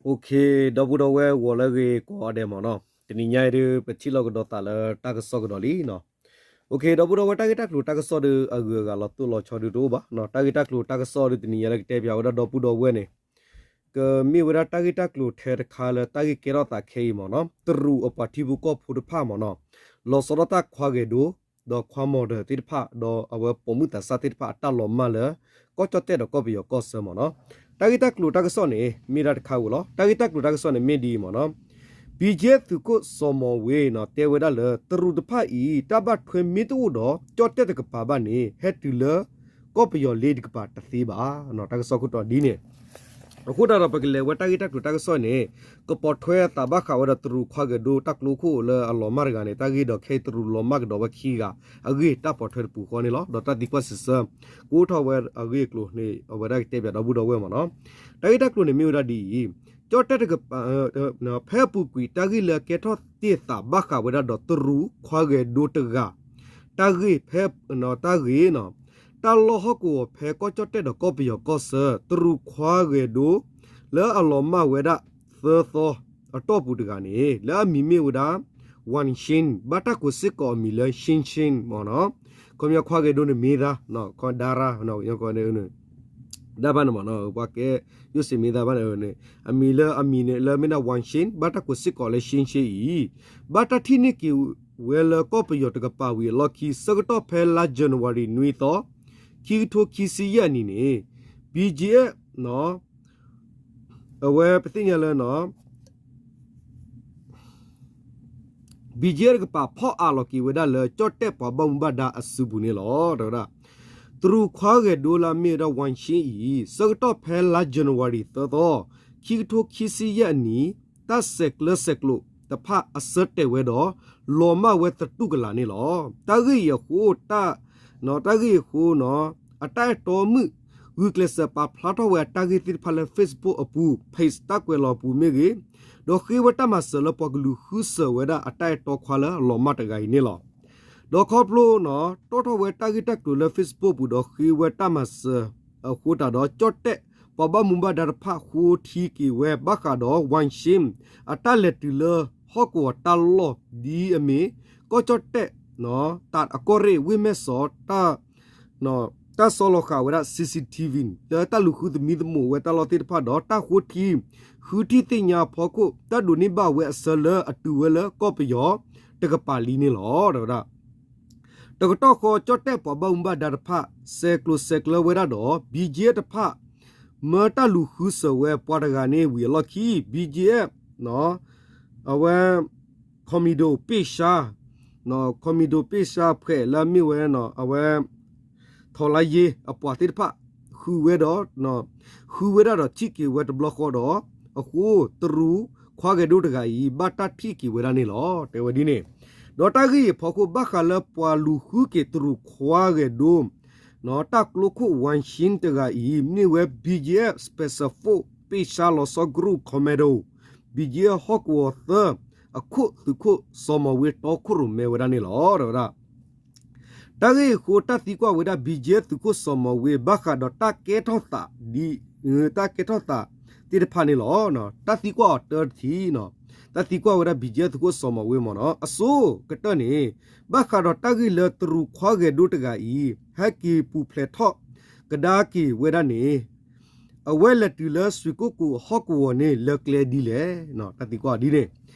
OK, ဒီပုၢ်ဒီဝဲၢ်ဂီၤလၢအဂ့ၤကိးဂၤဒဲးမ့ၢ်နီၤ, တနံၤညါအံၤဒုး ပထံၣ်လိာ်ကဒီးသးလၢတၢ်ကစီၣ်ကဒီးလံနီၤ. OK, ဒီပုၢ်ဒီဝဲၢ် တၢ်ဂ့ၢ်တၢ်ကျိၤတၢ်ကစီၣ်ဒီး အဂုၤအဂၤလီၤတိၢ်လီၤဆီဒုးတအိၣ်ဘၣ်နီၤ. တၢ်ဂ့ၢ်တၢ်ကျိၤတၢ်ကစီၣ်ဒီး တနံၤညါလၢကတဲပၠးဝဲဒၣ်ဒီပုၢ်ဒီဝဲၢ်န့ၣ် ကမ့ၢ်ဝဲဒၣ်တၢ်ဂ့ၢ်တၢ်ကျိၤထဲတခါလၢတၢ်ဂ့ၢ်ကဲထီၣ်သးခဲအံၤမ့ၢ်နီၤ, တရူးအပှၤထံဖိကီၢ်ဖိတဖၣ်မ့ၢ်နီၤ, လီၤဆီဒၣ်တၢ်ခွါဂဲၤဒိ ဒီးခွါမီၤဒၢးသ့ၣ်တဖၣ် ဒီးအဝဲပိာ်မုၣ်သးစၢ်သ့ၣ်တဖၣ်အတၢ်လီၤမၢ်လၢ ကီၢ်ကၠီၣ်တဲၣ်ဒီးကီၢ်ပယီၤကီၢ်ဆၢမ့ၢ်နီၤ. တၢ်ဂ့ၢ်တၢ်ကျိၤတၢ်ကစီၣ်န့ၣ် မ့ၢ်ဒၣ်တခါဧိၤလီၤ. တၢ်ဂ့ၢ်တၢ်ကျိၤတၢ်ကစီၣ်န့ၣ်မ့ၢ်ဒ်အံၤမ့ၢ်နီၤ, BGF သုးခိၣ်စီၤမီၤဝ့နီၤ တဲဝဲဒၣ်လၢ တရူးတဖၣ်အံၤ တၢ်ဘၣ်ထွဲမ့ၢ်တအိၣ်ဒီး ကၠီၣ်တဲၣ်တကပၤဘၣ်န့ၣ် ဟဲတုၤလၢ ကီၢ်ပယီၤလ့တကပၤတသ့ဘၣ်နီၤ. တၢ်ကစီၣ်ခိၣ်တီဒ်န့ၣ် အဃိသတးဒီး ပကလဲၤဝဲတၢ်ဂ့ၢ်တၢ်ကျိၤတၢ်ကစီၣ်န့ၣ် ကပိာ်ထွဲသးဘၣ်ဃးဝဲဒီးတရူးခွါဂဲၤဒိတၢ်ကျိခိၣ်လၢအလီၤမၢ်တဂၤန့ၣ် တၢ်ဂ့ၢ်ဒီးခဲအံၤတရူးလီၤမၢ်ကဒီးဝဲခံဂၤအဂ့ၢ် တၢ်ပိာ်ထွဲတပူၤဃီန့ၣ်လီၤ. ဒီးတၢ်သံကွၢ်စံးဆၢ ကအိၣ်ထီၣ်ဝဲအဂ့ၢ်အကျိၤန့ၣ် အဝဲဒၣ်ကတဲပၠးဒီပုၢ်ဒီဝဲၢ်မ့ၢ်နီၤ. တၢ်ဂ့ၢ်တၢ်ကျိၤန့ၣ်မ့ၢ်ဝဲဒၣ်ဒ်အံၤ, ကၠီၣ်တဲၣ်တကပၤ ဖဲအပူၤကွံာ်တၢ်ဂ့ၢ်လၢအကဲထီၣ်တ့ၢ်သးဘၣ်ဃးဝဲဒၣ်ဒီးတရူးခွါဂဲၤဒိတဂၤ တၢ်ဂ့ၢ်ဖဲ တၢ်ဂ့ၢ် တၢ်လီၢ်ဟီၣ်ကဝီၤဖဲကီၢ်ကၠီၣ်တဲၣ်ဒီးကီၢ်ပယီၤကီၢ်ဆၢ တရူးခွါဂဲၤဒိ လၢအလီၤမၢ်ဝဲဒၣ်သၢသီအတီၢ်ပူၤတဂၤန့ၣ် လၢအမံၤမ့ၢ်ဝဲဒၣ် Wang Shin ဘၣ်တၢ်ကိးစ့ၢ်ကီးအမံၤလၢ Shin Shin မ့ၢ်နီၤ, ခီပညီခွါဂဲၤဒိန့ၣ်မ့ၢ်သါ ခီဒါရါ ဒၣ်ဘၣ်န့ၣ်မ့ၢ်နီၤ ပှၤကဲယိၣ်စ့မ့ၢ်သါဘၣ်န့ၣ် အမံၤလၢအမံၤန့ၣ်လၢမ့ၢ်ဒၣ် Wang Shin ဘၣ်တၢ်ကိးစ့ၢ်ကီးလၢ Shin Shin အံၤ ဘၣ်တၢ်ထံၣ်န့ၢ်က့ၤဝဲလၢကီၢ်ပယီၤတကပၤဝံၤအလီၢ်ခံ ဆၢကတီၢ်ဖဲလါ January နွံသီ ခံကထိခံဆံယဲၢ်အနံၤန့ၣ် BGF အဝဲပသ့ၣ်ညါလၢ BGF တကပၤဖီၣ်အးလီၤက့ၤဝဲဒၣ်လၢ ကၠီၣ်တဲၣ်ပှၤဘၣ်မူဘၣ်ဒါအစုပူၤန့ၣ်လီၤ. တဲဝဲဒၣ် တရူးခွါဂဲၤဒိလၢအမ့ၢ်ဝဲဒၣ် Wang Shin အံၤ ဆၢကတီၢ်ဖဲလါ January သၢသီ ခံကထိခံဆံယဲၢ်အနံၤ တၢ်ဆဲးကျၢဆဲးကျိးတဖၣ်အဆၢတဲာ်ဝဲဒီး လီၤမၢ်ဝဲသတူၢ်ကလာ်န့ၣ်လီၤ. တၢ်ဂ့ၢ်အံၤအဃိ တၢ်ဂ့ၢ်အံၤအဃိနီၤ အတၢ်အဲၣ်တီမုၣ် ဂုာ်ကျဲးစၢးပာ်ဖျါထီၣ်ဝဲအတၢ်ဂ့ၢ်သ့ၣ်တဖၣ်လၢ Facebook အပူၤ page တၢ်ကွဲးလီၤအပူၤမ့ၢ်ဂ့ၤ, ဒီးဃ့ဝဲတၢ်မၤစၢၤလၢပှၤကလုာ်ဃုစၢၤဝဲဒၣ်အတၢ်အဲၣ်တီခွါလၢအလီၤမၢ်တဂၤအံၤန့ၣ်လီၤ. ဒီးခီဖျိနီၤ တီၣ်ထီၣ်ဝဲတၢ်ဂ့ၢ်တၢ်ကျိၤလၢ Facebook ပူၤဒီးဃ့ဝဲတၢ်မၤစၢၤအဃိသတးဒီး ကၠီၣ်တဲၣ်ပှၤဘၣ်မူဘၣ်ဒါတဖၣ် ဃိထံက့ၤဝဲဘၣ်ဃးဒီး Wang Shin အတၢ်လဲၤတုၤလၢဟီၣ်ကဝီၤတၢ်လီၢ်ဒ်အမ့ၢ် ကီၢ်ကၠီၣ်တဲၣ် တၢးအကီၢ်ရ့ၣ် ဝ့ၢ်မဲၢ်စီး တၢ်ဆီလီၤဃာ်ဝဲဒၣ် CCTV လၢတၢ်လူၤဃုသမံသမိးဝဲတၢ်လီၢ်သ့ၣ်တဖၣ်ဒီး တၢ်ဃိထံ ဃုထံၣ်သ့ၣ်ညါအဖီခိၣ် တၢ်ဒိးန့ၢ်ဘၣ်ဝဲအဆၢလၢအတုၤဝဲလၢကီၢ်ပယီၤတကပၤလံန့ၣ်လီၤ. တဲဝဲဒၣ် တကတီၢ်ဃီ ကၠီၣ်တဲၣ်ပှၤဘၣ်မူဘၣ်ဒါတဖၣ် ဆဲးကျိးဆဲးကျၢဝဲဒၣ်ဒီး BGF တဖၣ် မၢတၢ်လူၤဃုစၢၤဝဲပှၤတဂၤန့ၣ်ဝံၤအလီၢ်ခံ BGF အဝဲ commando ပ့ၢ်ဆါ commando ပ့ၢ်ဆါဖှဲးလၢအမ့ၢ်ဝဲ အဝဲ ထီလါယ့အပှၤသ့ၣ်တဖၣ် ဃုဝဲဒီး ဃုဝဲဒၣ်ဒီးထံၣ်က့ၤဝဲတဘျီဃီဒီး အဃိ တရူးခွါဂဲၤဒိတဂၤအံၤ ဘၣ်တၢ်ထံၣ်က့ၤဝဲဒၣ်န့ၣ်လီၤ. တဲဝဲဒ်န့ၣ် ဒီးတၢ်ဂ့ၢ်အံၤအဖီခိၣ် ဘၣ်ဃးလၢပှၤလူၤဃုက့ၤတရူးခွါဂဲၤဒိ တၢ်ကျိခိၣ် Wang Shin တဂၤအံၤ မ့ၢ်ဝဲ BGF Special Force ပ့ၢ်ဆါလီၤဆီ group commando BGF ဟီၣ်ကဝီၤသၢ အခိၣ်သုးခိၣ်စီၤမီၤဝ့ တီခိၣ်ရိၣ်မဲဝဲဒၣ်န့ၣ်လီၤ. တဲဝဲဒၣ် တၢ်ဂ့ၢ်အဃိ တၢ်သံကွၢ်ဝဲဒၣ် BGF သုးခိၣ်စီၤမီၤဝ့ ဘၣ်ဃးဒီးတၢ်ကဲထီၣ်သး တၢ်ကဲထီၣ်သးသ့ၣ်တဖၣ်န့ၣ်လီၤ. တၢ်သံကွၢ်အီၤတၢတထံၣ် တၢ်သံကွၢ်ဝဲဒၣ် BGF သုးခိၣ်စီၤမီၤဝ့မ့ၢ်နီၤ အဆိကတၢၢ်န့ၣ် ဘၣ်ဃးဒီးတၢ်ဂ့ၢ်လၢတရူးခွါဂဲၤဒိတဂၤအံၤ ဟဲက့ၤပူၤဖျဲးထီၣ်ကဒါက့ၤဝဲဒၣ်န့ၣ် အဝဲလဲၤတုၤလၢစွ့ၣ်ကိၣ်ကိၤဟီၣ်ကဝီၤန့ၣ် လၢကျဲဒ်လဲၣ်. တၢ်သံကွၢ်ဒ်န့ၣ် ဒီး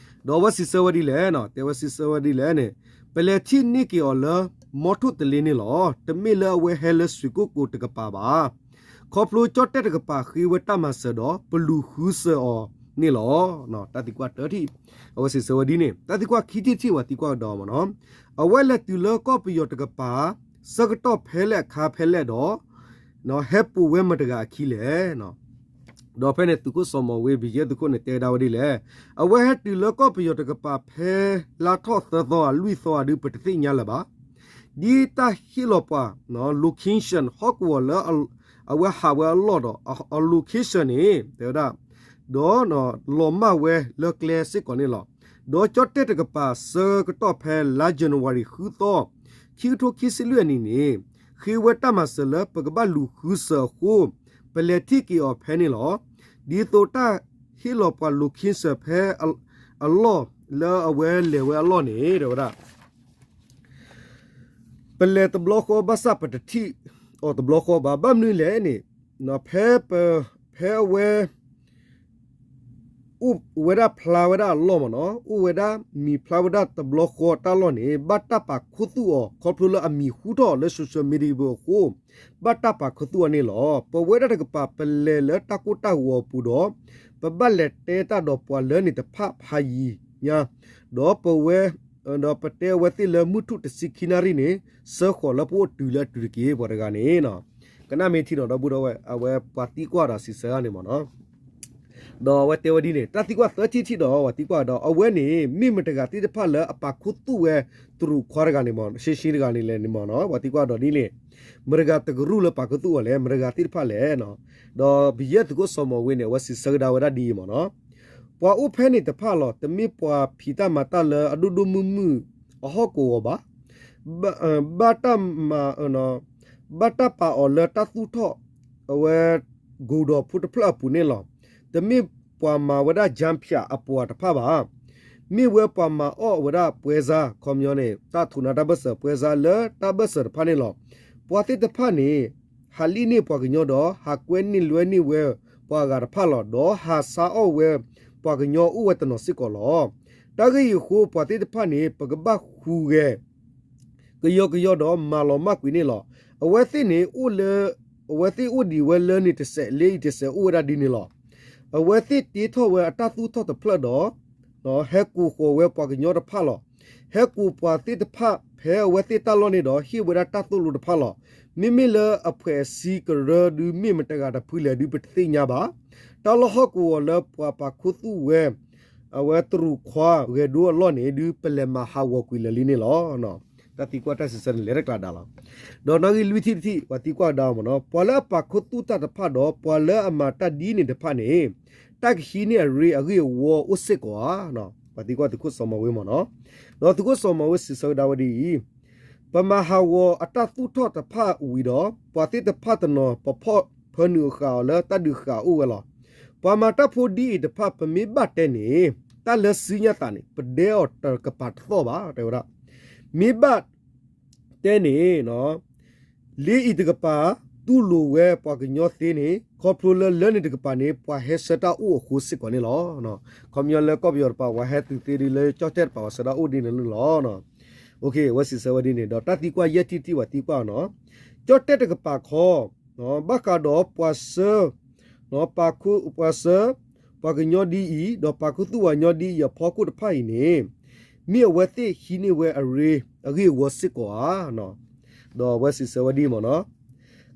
အဝဲစံးဆၢဝဲဒ်လဲၣ် တဲဝဲစံးဆၢဝဲဒ်လဲၣ်န့ၣ် ပလဲၤထံၣ်န့ၢ်က့ၤအီၤလၢ မီထိၣ်တလ့န့ၣ်လီၤ. တမ့ၢ်လၢအဝဲဟဲလၢစွ့ၣ်ကိၣ်ကိၤတကပၤဘၣ်. ခီဖျိကၠီၣ်တဲၣ်တကပၤဃ့ဝဲတၢ်မၤစၢၤဒီး ပလူၤဃုစၢၤအီၤန့ၣ်လီၤ. တၢ်သံကွၢ်တၢထံၣ် အဝဲစံးဆၢဝဲဒ်န့ၣ် တၢ်သံကွၢ်ခံထံၣ်တထံၣ် ပှၤသံကွၢ်ကဒီးမ့ၢ်နီၤ အဝဲလဲၤတုၤလၢကီၢ်ပယီၤတကပၤ ဆၢကတီၢ်ဖဲလဲၣ်အခါဖဲလဲၣ်ဒီး ဟဲပိာ်ဝဲမတၤတဂၤအခံလဲၣ်. ဒီးဖဲန့ၣ်သုးခိၣ်စီၤမီၤဝ့ BGF သုးခိၣ်န့ၣ် တဲဒၣ်ဝဲဒ်လဲၣ်. အဝဲဟဲတုၤလၢကီၢ်ပယီၤတကပၤဖဲလါထီၣ်သၢသီဧါလွံၢ်သီဧါဒုး ပတသ့ၣ်ညါလၢၤဘၣ်. ဒ်တၢ်ဟ့ၣ်လီၤပှၤ location ဟီၣ်ကဝီၤလၢအဝဲဟးဝဲအလီၢ်ဒီး အ location န့ၣ် တဲဝဲဒၣ် ဒီးလီၤမၢ်ဝဲလၢကျဲစ့ၢ်ကီးန့ၣ်လီၤ. ဒီးကၠီၣ်တဲၣ်တကပၤဆၢကတီၢ်ဖဲလါ January ဃုသီ ခံကထိခံဆံလွံၢ်အနံၤန့ၣ် ဃ့ဝဲတၢ်မၤစၢၤလၢပကဘၣ်လူၤဃုစၢၤအဃိ ပလဲၤထံၣ်က့ၤအီၤဖဲန့ၣ်လီၤ. ဒ်သိးတၢ် ဟ့ၣ်လီၤပှၤ location ဖဲအလီၢ်လၢအဝဲလဲၤဝဲအလီၢ်န့ၣ် တဲဝဲဒၣ် ပလဲၤတဘျီဃီဘၣ်ဆၣ် ပတထံၣ်အီၤတဘျီဃီဘၣ်. ဘၣ်မနုၤလဲၣ်န့ၣ် ဖဲပ ဖဲအဝဲ အိၣ်ဝဲဒၣ်ဖျါဝဲဒၣ်အလီၢ်မ့ၢ်နီၤ, အိၣ်ဝဲဒၣ်မံၤဖျါဝဲဒၣ်တဘျီဃီတၢ်လီၢ်န့ၣ် ဘၣ်တၢ်ပာ်ခူသူၣ်အီၤ ခီဖျိလၢအမံၤဟူထီၣ်လၢ social media အဃိ ဘၣ်တၢ်ပာ်ခူသူၣ်အီၤန့ၣ်လီၤ. ပဝဲဒၣ်တကပၤ ပလဲၤလၢတၢ်ကိၢ်တၢ်ဂီၤအပူၤဒီး ပဘၣ်လဲၤတဲတၢ်ဒီးပှၤလၢန့ၣ်တဖၣ်ဖးယံၤညါ, ဒီးပဝဲ ဒီးပတဲအဝဲသ့ၣ်လၢမုၢ်ထူၣ်တဆံခံနၣ်ရံၣ်န့ၣ် ဆှၢဃီၤလၢပအိၣ်တုၤလၢအတုၤတက့ၢ် ပှၤတဂၤန့ၣ် ကနၣ်မ့ၢ်ထံနီၤ ဒီပုၢ်ဒီဝဲၢ် အဝဲပှၤသံကွၢ်ဒီးစံးဆၢန့ၣ်မ့ၢ်နီၤ, ဒီးအဝဲတဲဝဲဒ်န့ၣ် တၢ်သံကွၢ်သၢထံၣ်ထံၣ်ဒီး ပှၤသံကွၢ်ဒီး အဝဲန့ၣ် မ့ၢ်မတဂၤသ့ၣ်တဖၣ်လၢအပာ်ခူသူၣ်ဝဲ တရူးခွါတဂၤန့ၣ်မ့ၢ် ရှ့ရှ့တဂၤန့ၣ်လဲၣ်န့ၣ်မ့ၢ်နီၤ ပှၤသံကွၢ်ဒီးဒ်န့ၣ် မတဂၤတကရူၢ်လၢပာ်ခူသူၣ်အီၤလဲၣ် မတဂၤသ့ၣ်တဖၣ်လဲၣ်နီၤ, ဒီးပယဲၢ်သုးခိၣ်စီၤမီၤဝ့န့ၣ် အဝဲစံးဆၢကဒါဝဲဒၣ်ဒ်အံၤမ့ၢ်နီၤ, ပှၤအိၣ်ဖဲန့ၣ်တဖၣ်လီၤ တမ့ၢ်ပှၤဖံးတၢ်မၤတၢ်လၢအဒိၣ်ဒိၣ်မုၢ်မုၢ်အဟီၣ်ကဝီၤဘၣ် ဘၣ်တၢ်မၤ ဘၣ်တၢ်ပာ်အီၤလၢတၢ်သူၣ်ထီၣ် အဝဲ ကိၢ်ဒီးဖိတဖျၢၣ်အပူၤန့ၣ်လီၤ. တမ့ၢ်ပှၤမၤဝဲဒၣ် ကျားဖြန့် အပှၤတဖၣ်ဘၣ်. မ့ၢ်ဝဲပှၤမၤအီၣ်ဝဲဒၣ်ပွဲစား ခီပညီန့ၣ် တၢ်ထိးနါတၢ်ဘၢၣ်စၢၤ ပွဲစား လၢတၢ်ဘၢၣ်စၢၤတဖၣ်န့ၣ်လီၤ. ပှၤသ့ၣ်တဖၣ်န့ၣ် ဟးလံၣ်န့ၢ်ပှၤကညီဒီး ဟးကွဲန့ၢ်လွဲန့ၢ်ဝဲပှၤအဂၤတဖၣ်လီၤ. ဒီးဟးဆါအီၣ်ဝဲပှၤကညီအိၣ်ဝဲတနီၤစ့ၢ်ကီးလီၤ. တၢ်ဂ့ၢ်အံၤအဃိ ပှၤသ့ၣ်တဖၣ်န့ၣ် ပကဘၣ်ဟူးဂဲၤ ကယီကယီဒီးမၤလီၤမၢ်ကွံာ်န့ၣ်လီၤ. အဝဲသ့ၣ်န့ၣ်အိၣ်လၢ အဝဲသ့ၣ်အိၣ်ဒံးဝဲလၢန့ၣ်တစဲး လၢအံၤတစဲးအိၣ်ဝဲဒၣ်ဒ်န့ၣ်လီၤ. အဝဲသ့ၣ်တ့ထီၣ်ဝဲအတၢ်သူၣ်ထီၣ်တဖျၢၣ်ဒီး ဟဲကိးဃီၤဝဲပှၤကညီတဖၣ်လီၤ. ဟဲကိးပှၤသ့ၣ်တဖၣ်ဖဲအဝဲသ့ၣ်တၢ်လီၢ်န့ၣ်ဒီး ဟ့ၣ်ဝဲဒၣ်တၢ်သိၣ်လိတဖၣ်လီၤ. မ့မ့ၢ်လၢအဖှဲးအဆံကရၢဒုးမ့ၢ်မတဂၤတဖုလဲၣ်ဒုးပတသ့ၣ်ညါဘၣ်. တၢ်လီၢ်ဟီၣ်ကဝီၤလၢပှၤပာ်ခူသူၣ်ဝဲ အဝဲတရူးခွါဂဲၤဒိအလီၢ်န့ၣ် ဒုးပလဲၤမၤဟးဂီၤကွံာ်လၢာ်လံန့ၣ်လီၤ. တၢ်သံကွၢ်တၢ်စံးဆၢန့ၣ် လဲၤတကျးဒါလီၤ. ဒီးနီၣ်ဂံၢ်လွံၢ်ထံၣ်တထံၣ် ပှၤသံကွၢ်ကဒါမ့ၢ်နီၤ, ပှၤလၢအပာ်ခူသူၣ်တၢ်တဖၣ်ဒီး ပှၤလၢအမၤတၢ်ဒ်န့ၣ်တဖၣ်န့ၣ် တၢ်ကဟံးန့ၢ်အရ့အဂ့ၢ်အဝီအိၣ်စ့ၢ်ကီးဧါ. ပှၤသံကွၢ်သုးခိၣ်စီၤမီၤဝ့မ့ၢ်နီၤ, ဒီးသုးခိၣ်စီၤမီၤဝ့စံးဆၢကဒါဝဲဒ်အံၤ, ပမၤဟးဂီၤအတၢ်သူၣ်ထီၣ်တဖၣ်ဝံၤဒီး ပှၤသ့ၣ်တဖၣ်တနီၤ ပဖီၣ်ဖၢနုာ်အဃာ်အီၤလၢတၢ်ဒုးဃာ်အိၣ်ဝဲလီၤ. ပှၤမၤတၢ်ဖိဒ်အံၤတဖၣ် ပမ့ၢ်ဘၣ်တဲန့ၣ် တၢ်လၢစုညါသးန့ၣ် ပဒဲအီၤတကပၤတသီၣ်ဘၣ် တဲဝဲဒၣ်. မ့ၢ်ဘၣ်တဲန့ၣ် လ့အံၤတကပၤ တူၢ်လိာ်ဝဲပှၤကညီသ့န့ၣ် ခီဖျိလၢလၢန့ၣ်တကပၤန့ၣ် ပှၤဟဲဆှၢတၢ်အိၣ်အဃိစ့ၢ်ကီးန့ၣ်လီၤ. ခီပညီလၢကီၢ်ပယီၤတပၤ ပှၤဟဲတုၤသ့ဒ်လၢကၠီၣ်တဲၣ်တပၤ ပှၤဆှၢတၢ်အိၣ်ဒ်န့ၣ်လီၤ. အဝဲစံးဆၢဝဲဒ်န့ၣ် ဒီးတၢ်သံကွၢ်ယဲၢ်ထံၣ်တထံၣ် ပှၤသံကွၢ်နီၤ, ကၠီၣ်တဲၣ်တကပၤခီ ဘၣ်ဃးဒီးပှၤဆှၢ ပာ်ခူ ပှၤဆှၢ ပှၤကညီဒ်အံၤ ဒီးပာ်ခူသူၣ်ပှၤကညီဒ်အံၤအဖီခိၣ်တဖၣ်အံၤန့ၣ် မ့ၢ်အဝဲသ့ၣ်ဟံးန့ၢ်ဝဲအရ့ အဂ့ၢ်အဝီစ့ၢ်ကီးဧါ. ဒီးအဝဲစံးဆၢဝဲဒ်အံၤမ့ၢ်နီၤ,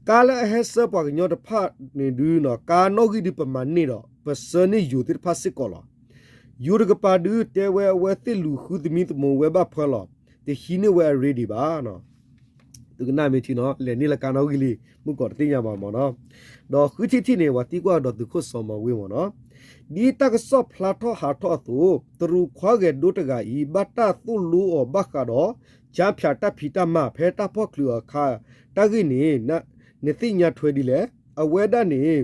ကါလၢအဟဲဆှၢပှၤကညီတဖၣ်န့ၣ်ဒုး ကါနီၣ်ဂံၢ်ဒုးပမၤန့ၢ်ဒီး ပဆှၢန့ၢ်ယိၤသ့ၣ်တဖၣ်စ့ၢ်ကီးလီၤ. ယိၤတကပၤဒုး တဲဝဲအဝဲသ့ၣ်လူၤဃုသမံသမိးဝဲဘၣ်ဖၢလီၤ. တဟံးန့ၢ်ဝဲအရ့ဒံးဘၣ်. သုကနၣ်မ့ၢ်ထံနီၤ လဲၤန့ၢ်လၢကါနီၣ်ဂံၢ်လံ မုၢ်ကီးတသ့ၣ်ညါဘၣ်မ့ၢ်နီၤ. ဒီးဃုထံၣ်တထံၣ်န့ၣ် ပှၤသံကွၢ်ဒီးသုးခိၣ်စီၤမီၤဝ့မ့ၢ်နီၤ, ဒ်တၢ်ကစီၣ်ဖျါထီၣ်ဟးထီၣ်အသိး တရူးခွါဂဲၤဒိတဂၤအံၤ ဘၣ်တၢ်သိၣ်လိအီၤဘၣ်ဃးဒီး ကၠါဖၠးတၢ်ဖံးတၢ်မၤဖဲတၢ်ဖီၣ်ချုးအခါ တၢ်ဂ့ၢ်န့ၣ် နသ့ၣ်ညါထွဲဒ်လဲၣ်. အဝဲဒၣ်န့ၣ်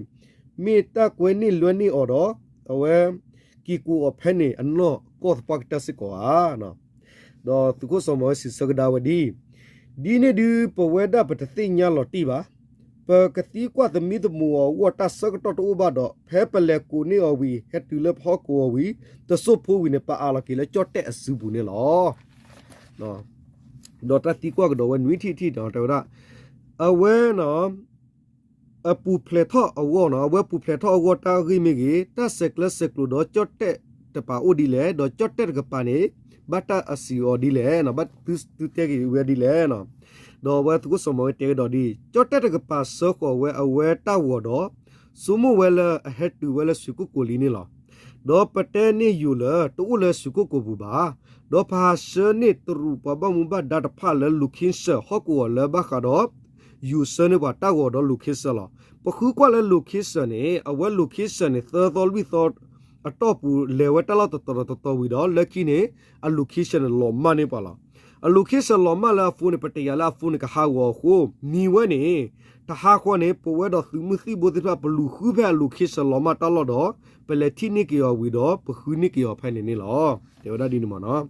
မ့ၢ်တၢ်ကွဲန့ၢ်လွဲန့ၢ်အီၤဒီး အဝဲ က့ၤကိးအီၤဖဲန့ၣ် အနီၢ်ကီၢ်သပှၢ်ကတၢၢ်စ့ၢ်ကီးဧါ. ဒီးသုးခိၣ်စီၤမီၤဝ့စံးဆၢကဒါဝဲဒ်အံၤ, ဒ်န့ၣ်ဒုး ပဝဲဒၣ်ပတသ့ၣ်ညါလီၤတံၢ်ဘၣ်. ပကသံကွၢ်သမံသမိးအီၤအဂီၢ် တၢ်ဆၢကတီၢ်တအိၣ်ဘၣ်ဒီး ဖဲပလဲၤကိးန့ၢ်အီၤဝံၤ ဟဲတုၤလၢပဟီၣ်ကဝီၤဝံၤ တစိၢ်ဖိဝံၤန့ၣ် ပအးလီၤက့ၤလၢကၠီၣ်တဲၣ်အစုပူၤန့ၣ်လီၤ. ဒီးတၢ်သံကွၢ်ကဒီးဝဲနွံထံၣ်တထံၣ်ဒီး တဲဝဲဒၣ်, အဝဲ အပူၤဖျဲးထီၣ်အဂီၢ်နီၤ, အဝဲပူၤဖျဲးထီၣ်အဂီၢ်တၢ်ဂ့ၢ်မ့ၢ်ဂ့ၤ, တၢ်ဆဲးကျၢဆဲးကျိးဒီးကၠီၣ်တဲၣ်တပၤအိၣ်ဒ်လဲၣ်, ဒီးကၠီၣ်တဲၣ်တကပၤန့ၣ် ဘၣ်တၢ်အစံးအီၤဒ်လဲၣ်, ဘၣ်သုတဲက့ၤဝဲဒ်လဲၣ်နီၤ. ဒီးအဝဲသုးခိၣ်စီၤမီၤဝ့တဲကဒီးဒ်အံၤ, ကၠီၣ်တဲၣ်တကပၤဆှၢဃီၤဝဲအဝဲတၢ်ဂီၤဒီး ဆိကမိၣ်ဝဲလၢအဟဲတုၤဝဲလၢဆွ့ၣ်ကိၣ်ကိၤလံန့ၣ်လီၤ. ဒီးပတဲန့ၢ်ယိၤလၢ တအိၣ်လၢဆွ့ၣ်ကိၣ်ကိၤပူၤဘၣ်. ဒီးပဟးဆှၢန့ၢ်တရူးပှၤဘၣ်မူဘၣ်ဒါတဖၣ်လၢ location ဟီၣ်ကဝီၤလၢဘၣ်ဃးဒီး ယိၤဆှၢန့ၢ်ပှၤတၢ်ဂီၤဒီး location လီၤ. ပဃုကွၢ်လၢ location န့ၣ် အဝဲ location န့ၣ် သၢသီလွံၢ်သီအတီၢ်ပူၤ လဲၤဝဲတၢ်လီၢ်တတီၤဒီးတတီၤဝံၤဒီး လၢခံန့ၣ် အ location န့ၣ် လီၤမၢ်န့ၢ်ပှၤလီၤ. အlocationလီၤမၢ်လၢအphoneန့ၣ် ပတယာ်လၢအphoneန့ၣ်ကဟးဂီၤအဃိ, မံၤဝဲန့ၣ် တဟါဃီန့ၣ် ပဝဲဒီးသုးမုၢ်သံၣ်ဘိသ့ၣ်တဖၣ် ပလူၤဃုဖဲအlocationလီၤမၢ်တၢ်လီၢ်ဒီး ပလဲၤထံၣ်န့ၢ်က့ၤအီၤဝံၤဒီး ပဃုန့ၢ်က့ၤအီၤဖဲန့ၣ်န့ၣ်လီၤ. တဲဝဲဒၣ်ဒ်န့ၣ်မ့ၢ်နီၤ.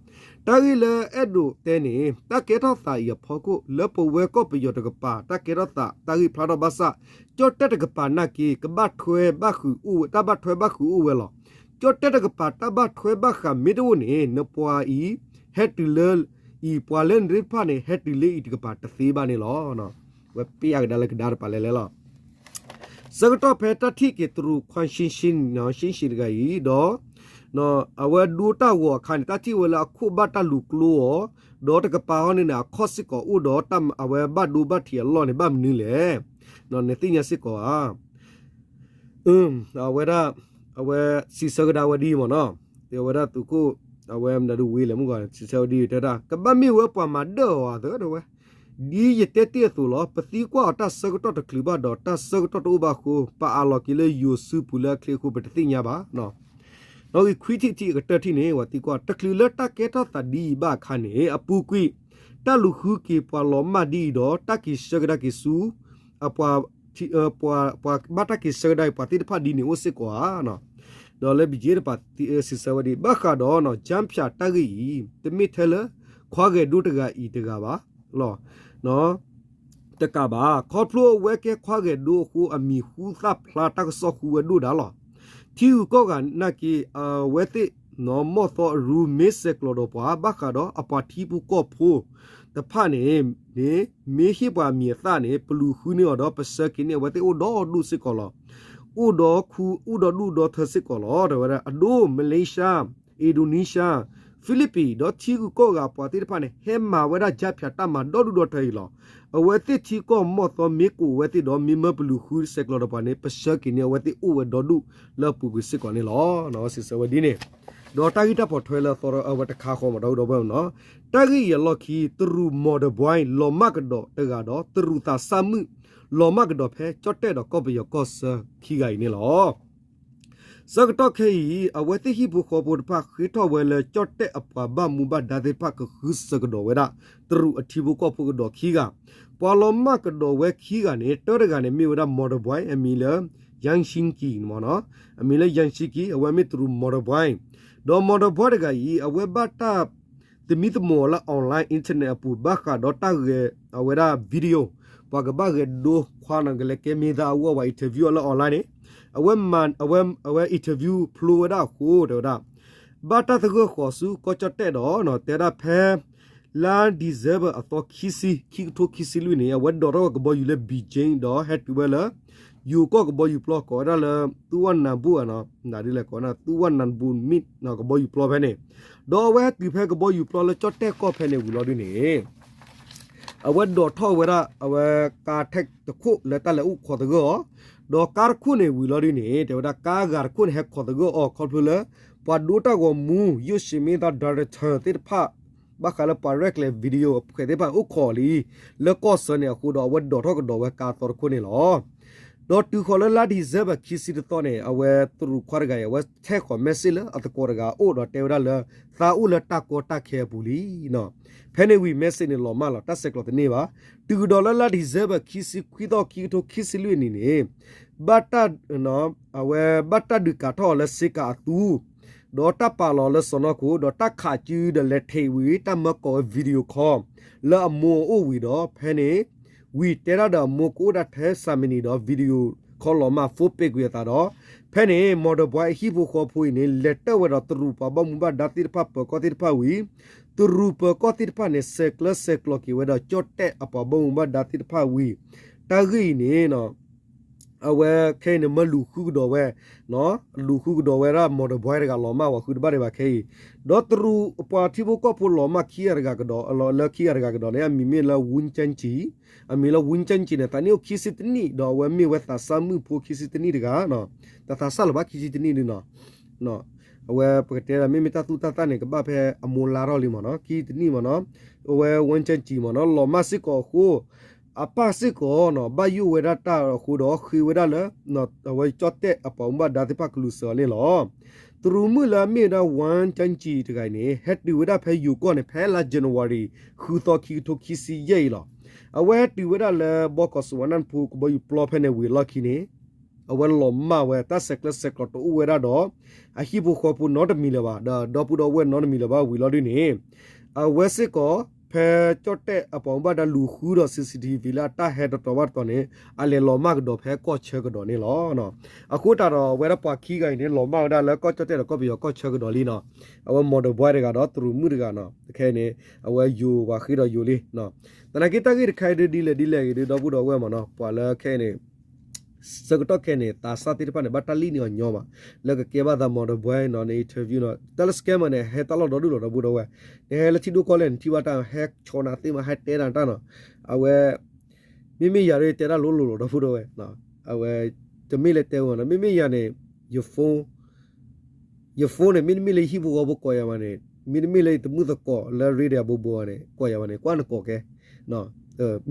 တၢ်ဂ့ၢ်လၢအဲၣ်ဒိးတဲန့ၣ် တၢ်ကဲထီၣ်သးအံၤအဖီခိၣ် လၢပဝဲကီၢ်ပယီၤတကပၤ တၢ်ကဲထီၣ်သး တၢ်ဂ့ၢ်ဖျါထီၣ်ဘၣ်ဆၣ် ကၠီၣ်တဲၣ်တကပၤနာ်က့ ကဘၣ်ထွဲဘၣ်ဃုာ်အိၣ်ဝဲ တၢ်ဘၣ်ထွဲဘၣ်ဃုာ်အိၣ်ဝဲလီၤ. ကၠီၣ်တဲၣ်တကပၤတၢ်ဘၣ်ထွဲဘၣ်ဃးမ့ၢ်တအိၣ်န့ၣ် နပှၤအံၤ ဟဲတုၤလၢ အံၤ ပှၤလၢနသ့ၣ်တဖၣ်န့ၣ် ဟဲတုၤလၢအံၤတကပၤတသ့ဘၣ်န့ၣ်လီၤ. ဝဲပ့ၢ်အကဒါလၢကဒါတပၤလဲၤလဲၤလီၤ. ဆၢကတီၢ်ဖဲတၢ်ထံၣ်က့ၤတရူးခွါ ရှ့ရှ့တဂၤအံၤဒီး အဝဲဒိတၢ်ဂီၤအခါန့ၣ် တၢ်ထံၣ်ဝဲလၢအခိၣ်ဘၣ်တၢ်လူၤကျိအီၤ, ဒီးတကပၤဟီန့ၣ်န့ၣ် အခီၣ်စ့ၢ်ကီးအိၣ်ဒီးအဝဲဘၣ်ဒိဘၣ်ထံးအလီၢ်န့ၣ် ဘၣ်မနုၤလဲၣ်. နသ့ၣ်ညါစ့ၢ်ကီးဧါ. အဝဲဒၣ် အဝဲစံးဆၢကဒါဝဲဒ်အံၤမ့ၢ်နီၤ, တဲဝဲဒၣ်သုးခိၣ် အဝဲမနုၤဒုးဝံၤလဲၣ်မုၢ်ဂီၤ စံးဆၢဝဲဒ်အံၤတဲဒၣ် ကဘၣ်မ့ၢ်ဝဲပှၤမၤဒၢၣ်အီၤဧါသၢတဲဝဲ, ဒ်ယတဲတ့ၢ်အသိးလီၤ. ပသံကွၢ်အီၤတၢ်ဆၢကတီၢ်တချုးဘၣ်ဒီး တၢ်ဆၢကတီၢ်တအိၣ်ဘၣ်အဃိ ပအးလီၤက့ၤလၢယိၤစုပူၤလၢအချ့အဃိ ပတသ့ၣ်ညါဘၣ်. နီၣ်ဂံၢ်ခွံထံၣ်ထံၣ်အကတၢၢ်ထံၣ်န့ၣ် ပှၤသံကွၢ် တချုးလၢတၢ်ကဲထီၣ်သးဒ်အံၤဘၣ်အခါန့ၣ် အပူၤကွံာ် တၢ်လူၤဃုက့ၤပှၤလီၤမၢ်ဒ်အံၤဒီး တၢ်က့ၤဆၢကဒါက့ၤဆူ အပှၤ ပှၤဘၣ်တၢ်က့ၤဆၢကဒါက့ၤပှၤသ့ၣ်တဖၣ်ဒ်န့ၣ်အိၣ်စ့ၢ်ကီးဧါ. ဒီးလၢ ဘီကၠ့ တပၤစံးဆၢဝဲဒ်အံၤ ဘၣ်ဃးဒီး ကၠၣ်ဖၠးတၢ်ဂ့ၢ်အံၤ တမ့ၢ်ထဲလၢ ခွါဂဲၤဒိတဂၤအံၤတဂၤဘၣ်လီၤ. တကးဘၣ် ခီဖျိအဝဲကဲခွါဂဲၤဒိအဃိ အမံၤဟူသၣ်ဖျါတၢ်ကစီၣ်ဟူဝဲဒိၣ်ဒၣ်လီၤ. ထံဂုၤကီၢ်ဂၤနာ်က့ အဝဲသ့ၣ် နီၢ်မီၢ်သီအရူမ့ၢ်ဆဲးကျိးဒီးပှၤ ဘၣ်ဃးဒီးအပှၤထံဖိကီၢ်ဖိတဖၣ်န့ၣ် န့ၣ် မ့ၢ်ဟ့ၣ်ပှၤအမံၤအသၣ်န့ၣ် ပလူၤဃုန့ၢ်အီၤဒီး ပဆှၢက့ၤန့ၢ်အဝဲသ့ၣ်အိၣ်ဒီဒူၣ်စ့ၢ်ကီးလီၤ. အိၣ်ဒီးခူ အိၣ်ဒီဒူၣ်ဒီထၢစ့ၢ်ကီးလီၤ. တဲဝဲဒၣ် အဒိ မလ့ၡါ အ့ဒိနံၡါ ဖံလံးပံးဒီးထံဂုၤကီၢ်ဂၤပှၤသ့ၣ်တဖၣ်န့ၣ် ဟဲမၤဝဲဒၣ်ကၠၣ်ဖၠးတၢ်မၤဒီဒူၣ်ဒီထၢအံၤလီၤ. အဝဲသ့ၣ်ထံကီၢ်မီၢ်သီမ့ၢ်ကိးဝဲသ့ၣ်ဒီး မ့ၢ်မၢပလူၤဃုဆဲးကျိးဒီးပှၤန့ၣ် ပဆှၢက့ၤန့ၢ်အဝဲသ့ၣ်အိၣ်ဝဲဒီဒူၣ်လၢအပူၤကွံာ်စ့ၢ်ကီးန့ၣ်လီၤ. စံးဆၢဝဲဒ်န့ၣ် ဒီးတၢ်ဂ့ၢ်တၢ်ပိာ်ထွဲလၢအသီအဝဲတခါဃီမး ဒီပုၢ်ဒီဝဲၢ်နီၤ, တၢ်ဂ့ၢ်အံၤအလီၢ်ခံ တရူး မော်တော်ဘုရား လီၤမၢ်ကဒီးတဂၤဒီး တရူးသးစၢ်မုၣ် လီၤမၢ်ကဒီးဖဲကၠီၣ်တဲၣ်ဒီးကီၢ်ပယီၤကီၢ်ဆၢခံဂၤအံၤန့ၣ်လီၤ. ဆၢကတီၢ်ခဲအံၤ အဝဲသ့ၣ်ဟံၣ်ဖိဃီဖိတဖၣ် ဃ့ထီၣ်ဝဲလၢကၠီၣ်တဲၣ်အပှၤဘၣ်မူဘၣ်ဒါသ့ၣ်တဖၣ် ကဃုဆၢကဒီးဝဲဒၣ် တရူးအထံဖိကီၢ်ဖိကဒီးခံဂၤ, ပှၤလီၤမၢ်ကဒီးဝဲခံဂၤန့ၣ် တၢတဂၤန့ၣ် မ့ၢ်ဝဲဒၣ် မော်တော်ဘုရား အမံၤလၢ ယၣ်စံကံ မ့ၢ်နီၤ, အမံၤလၢ ယၣ်စံကံ အဝဲမ့ၢ်တရူး မော်တော်ဘုရား, ဒီး မော်တော်ဘုရား တဂၤအံၤ အဝဲဘၣ်တၢ် သမံသမိးအီၤလၢ online internet အပူၤ ဘၣ်ဃးဒီးတၢ်ဂဲၤအဝဲဒၣ် video ပှၤကဘၣ်ဂဲၤဒိခွါနီၤ ကလဲၤကဲမ့ၢ်သးအဂီၢ် ပှၤ interview အီၤလၢ online န့ၣ်, အဝဲ အဝဲ အဝဲ interview ဖျိဝဲဒၣ်အဃိ တဲဝဲဒၣ် ဘၣ်တၢ်သဂၢၢ်ဃီၤဆူကီၢ်ကၠီၣ်တဲၣ်ဒီး တဲဝဲဒၣ်ဖဲ လါ December အသီခံဆံ ခံကထိခံဆံလွံၢ်န့ၣ် အဝဲဒိးထီၣ်ဝဲကဘီယူၤလၢ Beijing ဒီးဟဲတုၤဝဲလၢ ယိၤကီၢ်ကဘီယူၤပျီ ကိးဝဲဒၣ်လၢ သုးဝၣ်နၢဘူၣ် နီၤ, ဒ်လဲၣ်ကိးဝဲဒၣ် သုးဝၣ်နၢဘူၣ် မ့ၢ် ကဘီယူၤပျီဖဲန့ၣ်, ဒီးအဝဲဟဲတုၤဖဲကဘီယူၤပျီလၢကၠီၣ်တဲၣ်ကီၢ်ဖဲန့ၣ်ဝံၤလီၤဒုးန့ၣ် အဝဲဒိးထီၣ်ဝဲဒၣ် အဝဲကါထဲတခိၣ်လၢတၢ်လဲၤအိၣ်ခိးသဂၢၢ်အီၤ, ဒီးကါတခိၣ်န့ၣ်ဝံၤလီၤဒုးန့ၣ် တဲဝဲဒၣ်ကါဂၤတခိၣ်န့ၣ် ဟဲခိးသဂၢၢ်အီၤခီဖျိလၢ ပှၤဒိတၢ်ဂီၤမူ ယိၣ်ၡ့မ့ၢ်သး director သ့ၣ်တဖၣ် ဘၣ်ဃးလၢပှၤရဲၣ်ကျဲၤ video အဖှဲးသ့ၣ်တဖၣ်အိၣ်ခိးလံ လၢကီၢ်ဆၢန့ၣ်အဃိဒီး အဝဲဒိးထီၣ်ကဒီးဝဲကါသီတခိၣ်န့ၣ်လီၤ. ဒီးတုၤဃီၤလၢလါ December ခံဆံတသီန့ၣ် အဝဲတရူးခွါတဂၤအံၤ အဝဲထဲးဃီၤ message လၢအသကိးတဂၤအအိၣ်ဒီးတဲဝဲဒၣ်လၢ သးအိၣ်လၢတၢ်ကီတၢ်ခဲအပူၤလံ. ဖဲန့ၣ်ဝံၤ message န့ၣ်လီၤမၢ်လီၤ တၢ်ဆဲးကျိးတန့ၢ်ဘၣ်. တုၤကဒီးလၢလါ December ခံဆံခွံသီ ခံကထိခံဆံလွံၢ်အနံၣ်န့ၣ် ဘၣ်တၢ် အဝဲဘၣ်တၢ်ဒုးကးထီၣ်အီၤလၢစ့ကၤအသူ ဒီးတၢ်ပာ်လီၤလၢစီၢ်နီၤခိၣ် ဒီးတၢ်ခးစုဒီးလဲၤထံးဝံၤ တၢ်မၢကီးဝဲ video call လၢအမိၢ်အအိၣ်ဝံၤဒီး ဖဲန့ၣ် ဝံၤတဲဒၣ်ဒီးအမိၢ်ကအိၣ်ဒၣ်ထဲစၢမနံၤဒီး video call လီၤမၢ် phone ပ့ၤကွံာ်အသးဒီး ဖဲန့ၣ် မော်တော်ဘုရား အဟံၣ်ဖိဃီဖိအံၤန့ၣ် လဲၤတၢၣ်ဝဲဒီးတရူးပှၤဘၣ်မူဘၣ်ဒါသ့ၣ်တဖၣ် ပၢၤကီၢ်သ့ၣ်တဖၣ်ဝံၤ တရူးပၢၤကီၢ်သ့ၣ်တဖၣ်န့ၣ် ဆဲးကျၢဆဲးကျိးက့ၤဝဲဒီးကၠီၣ်တဲၣ်အပှၤဘၣ်မူဘၣ်ဒါသ့ၣ်တဖၣ်ဝံၤ တၢ်ဂ့ၢ်အံၤန့ၣ် အဝဲခဲအံၤန့ၣ် မၢလူၤဃုကဒီးဝဲ လူၤဃုကဒီးဝဲဒၣ် မော်တော်ဘုရား တဂၤလီၤမၢ် ပှၤဃုတဘၣ်ဒံးဘၣ်ခဲအံၤ, ဒီးတရူးပှၤထံဖိကီၢ်ဖိလီၤမၢ်ခံဂၤတဂၤကဒီး လၢခံဂၤတဂၤကဒီးန့ၣ် အမံၤမ့ၢ်လၢ ဝူကၠၣ်ကၠံ, အမံၤလၢ ဝူကၠၣ်ကၠံ န့ၣ် သးနံၣ်အိၣ်ခံဆံတနံၣ် ဒီးအဝဲမ့ၢ်ဝဲသးစၢ်မုၣ်ဖိခံဆံတနံၣ်တဂၤ, တသးစၢ်လၢၤဘၣ် ခံဆံတနံၣ်ဒုးနီၤ, အဝဲပကတဲဒၣ် မ့မ့ၢ်တၢ်သူၣ်တၢ်သၣ်န့ၣ် ကဘၣ်ဖဲအမိၢ်လါထီၣ်လံမ့ၢ်နီၤ, ခံဆံတနံၣ်မ့ၢ်နီၤ, အဝဲ ဝူကၠၣ်ကၠံ မ့ၢ်နီၤ လီၤမၢ်စ့ၢ်ကီးအဃိ အပၢ်စ့ၢ်ကီးနီၤ ဘၣ်ယိၣ်ဝဲဒၣ်တၢ်အဃိဒီး ဃ့ဝဲဒၣ်လၢ အဝဲကၠီၣ်တဲၣ်အပှၤဘၣ်မူဘၣ်ဒါသ့ၣ်တဖၣ်ကလူးစၢၤအီၤန့ၣ်လီၤ. တရူးမုၣ်လၢအမ့ၢ်ဝဲဒၣ် ဝၣ်ကၠၣ်ကၠံတဂၤအံၤန့ၣ် ဟဲတုၤဝဲဒၣ်ဖဲယိၤကီၢ်န့ၣ် ဖဲလါ January ဃုသီ ခံကထိခံဆံယဲၢ်အံၤလီၤ. အဝဲဟဲတုၤဝဲဒၣ်လၢ ဘီကီးစူးဝါနၢ်တဖိကဘီယူၤပျီဖဲန့ၣ်ဝံၤအလီၢ်ခံန့ၣ် အဝဲလီၤမၢ်ဝဲ တၢ်ဆဲးကျၢဆဲးကျိးတအိၣ်ဝဲဒၣ်ဒီး အဟံၣ်ဖိဃီဖိနီတမံၤလၢၤဘၣ် ဒီးဒီပုၢ်ဒီဝဲၢ်နီတမံၤလၢၤဘၣ်ဝံၤလီၤဒုန့ၣ် အဝဲစ့ၢ်ကီး ဖဲကၠီၣ်တဲၣ်အပှၤဘၣ်ဒါလူၤဃုဒီး CCTV လၢအတၢ်ဟဲတတီၤဘၣ်တတီၤန့ၣ် အလဲၤလီၤမၢ်ကဒီးဖဲကီၢ်ဆၢကဒီးန့ၣ်လီၤ. အဃိသတးဒီး အဝဲဒၣ်ပှၤခံဂၤအံၤန့ၣ် လီၤမၢ်ဝဲဒၣ်လၢကီၢ်ကၠီၣ်တဲၣ်ဒီးကီၢ်ပယီၤကီၢ်ဆၢကဒီးလံနီၤ. အဝဲ model boy တဂၤဒီးတရူးမုၣ်တဂၤနီၤ ခဲအံၤန့ၣ် အဝဲယိၤပှၤဃ့ဒီးယိၤလံ သနာ်က့တၢ်ဂ့ၢ်တခါအံၤဒ်လဲၣ်ဒ်လဲၣ်ဂ့ၤဒ် ဒီပုၢ်ဒီဝဲၢ်မးနီၤ ပှၤလၢခဲအံၤန့ၣ် ဆၢကတီၢ်ခဲအံၤန့ၣ် သးစၢ်သ့ၣ်တဖၣ်န့ၣ် ဘၣ်တၢ်လံၣ်န့ၢ်အီၤညီဘၣ်, လၢကကဲဘၣ်သး model boy နီၤ န interview နီၤ တၢ်လၢ scammer န့ၣ် ဟဲတၢ်လီၢ်ဒီဒူၣ်လီၤ ဒီပုၢ်ဒီဝဲၢ်, နဟဲလၢထံဒိၣ်ကီၢ်လဲၣ် နထံၣ်ဘၣ်တၢ်ဟဲဆီနၤသ့ၣ်မး ဟဲတဲနၤတၢ်နီၤ, အဝဲ မ့မ့ၢ်ယၤဒီးတဲဒၣ်လိၤလိၤလီၤ ဒီပုၢ်ဒီဝဲၢ်, အဝဲ တမ့ၢ်လၢတဲဝဲနီၤ မ့မ့ၢ်ယၤန့ၣ် ယ phoneယ phone န့ၣ် မ့တမ့ၢ်လၢယဟံၣ်ဖိဃီဖိကိးယၤဘၣ်န့ၣ်, မ့တမ့ၢ်လၢယတမုၣ်သကိးလၢ radio ဘိဘိန့ၣ် ကိးယၤဘၣ်န့ၣ် ကွၢ်နကိးကဲ,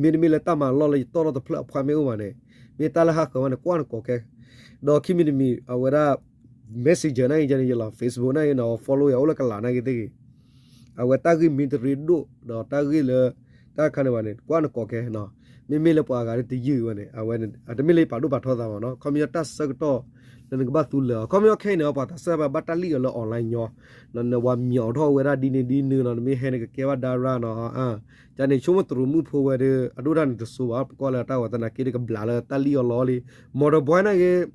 မ့တမ့ၢ်လၢတၢ်မၤလီၢ်လၢယတီၣ်ထီၣ်တဖျၢၣ်အဖှၣ်မ့ၢ်အိၣ်ဘၣ်န့ၣ်, မ့ၢ်တၢ်လၢဟးဃၢၤဘၣ်န့ၣ် ကွၢ်နကိးကဲ, ဒီးခံမံၤတမံၤ အဝဲဒၣ် messenger န့ၣ် ယၤန့ၣ်ယလီၤ Facebook န့ၣ်နီၤ follow ယၤအိၣ်လၢကလးန့ၣ်ဂ့ၤသ့ၣ်ဂ့ၤ အဝဲတၢ်ဂ့ၢ်မ့ၢ်တရ့ဒိၣ်ဒီးတၢ်ဂ့ၢ်လၢ တၢ်ခါန့ၣ်ဘၣ်န့ၣ် ကွၢ်နကိးကဲ, မ့မ့ၢ်လၢပှၤအဂၤတယုၢ်ဝဲန့ၣ် အဝဲတမ့ၢ်လၢယပာ်ဒိၣ်ပာ်ထီသးဘၣ်နီၤ ခီပညီတၢ်ဆၢကတီၢ် လၢနကဘၣ်သူလၢာ်အီၤ ခီပညီခဲအံၤန့ၣ် ပှၤသးစၢ်ဘၣ်တၢ်လံၣ်အီၤလၢ online ညီ, နဝၤမၠီၤထီၣ်ဝဲဒၣ်ဒ်န့ၣ်ဒ်နုၤနီၤ နမ့ၢ်ဟဲန့ၣ်ကကဲဘၣ်ဒါရၣ်နီၤ, ကန့ၣ်ဆိကမိၣ်တရူးမုၣ်ဖိဝဲဒီး အဒိၣ်တၢ်န့ၣ်တစိဘၣ် ပကွၢ်လၢတၢ်ဝဲသနာ်က့ဒီး ကဘျးလၢတၢ်လံၣ်အီၤလီၤလံ, model boy န့ၣ်ဂ့ၤ